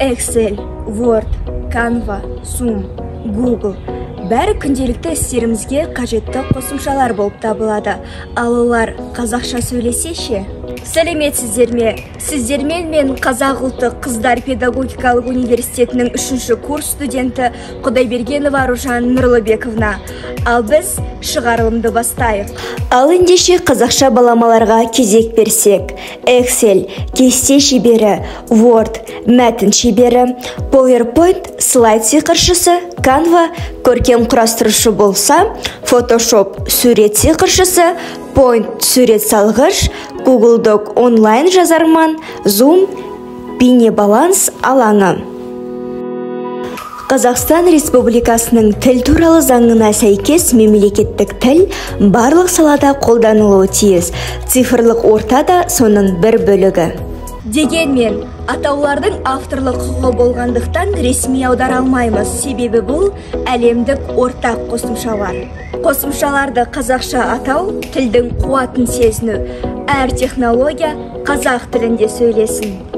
Excel, Word, Canva, Zoom, Google бәрі күнделікті істерімізге қажетті қосымшалар болып табылады. Ал олар қазақша сөйлесе ше? Сәлеметсіздер ме? Сіздермен мен Қазақ ұлттық қыздар педагогикалық университетінің 3-ші курс студенті Құдайбергенова Аружан Нұрлыбековна. Ал біз шығарылымды бастайық. Ал ендеше қазақша баламаларға кезек берсек. Excel кесте шебері, Word мәтін шебері, PowerPoint слайд сиқыршысы, Canva көркем құрастырушы болса, Photoshop сурет сиқыршысы, Point сурет салғыш, Google Doc онлайн жазарман, Zoom бейнебаланс алаңы. Қазақстан Республикасының тіл туралы заңына сәйкес мемлекеттік тіл барлық салада қолданылуы тиіс. Цифрлық орта да соның бір бөлігі. Дегенмен, атаулардың авторлық құқығы болғандықтан ресми аудара алмаймыз, себебі бұл әлемдік ортақ қосымшалар. Қосымшаларды қазақша атау тілдің қуатын сезіну. Әр технология қазақ тілінде сөйлесін.